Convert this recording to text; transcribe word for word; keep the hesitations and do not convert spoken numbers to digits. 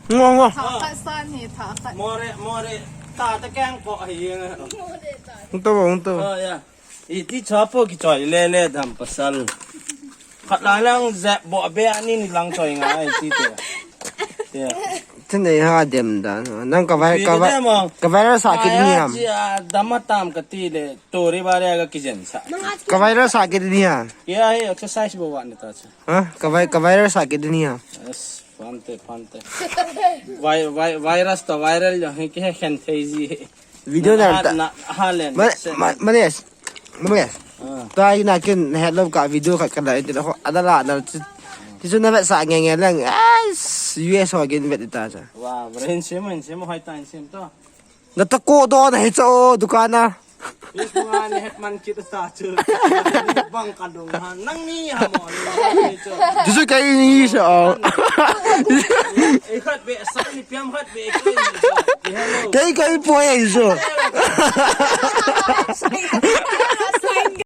Ngo, ngo. Thah khat sa ni, thah khat. More, more. Ta ta keng ko hi. Hung to, hung to. Oh, yeah. Iti chapo kichoi le le dam pasal. Khat la lang zep bo be ani ni lang choi nga ai ti te. Te. Tin nei ha dem da. Nang ka vai, ka vai, ka viral sa kit ni ham. Ji a dam a tam ka ti le tori bare ga kijen sa. Ka viral sa kit ni ha. Ya he exercise bo wan ta cha. Ha? Ka vai, ka viral sa kit ni ha. Yes, phante, phante. Vai, vai, virus to viral jo he ke khen thei ji. Video na ta. Na halen. Ma, ma, Manes. Manes. Ah. Ta ina kin na hello ka video khat ka la intin ko adala na ti. Ti chu na vet sa nge nge lang. Ai, U S ho gin vet ta cha. Wa, brain sim, sim hoi ta sim to. Na ta ko do na he cha o dukana. Yes, mo nga ni hetman kita sa chu. Bang ka dong ha. Nang ni ha mo. Ni ha ni chu. Ti chu kai ni sa o. Eh, khat be sa ni piam khat be kai ni chu. Hello. Kai kai po ya iso.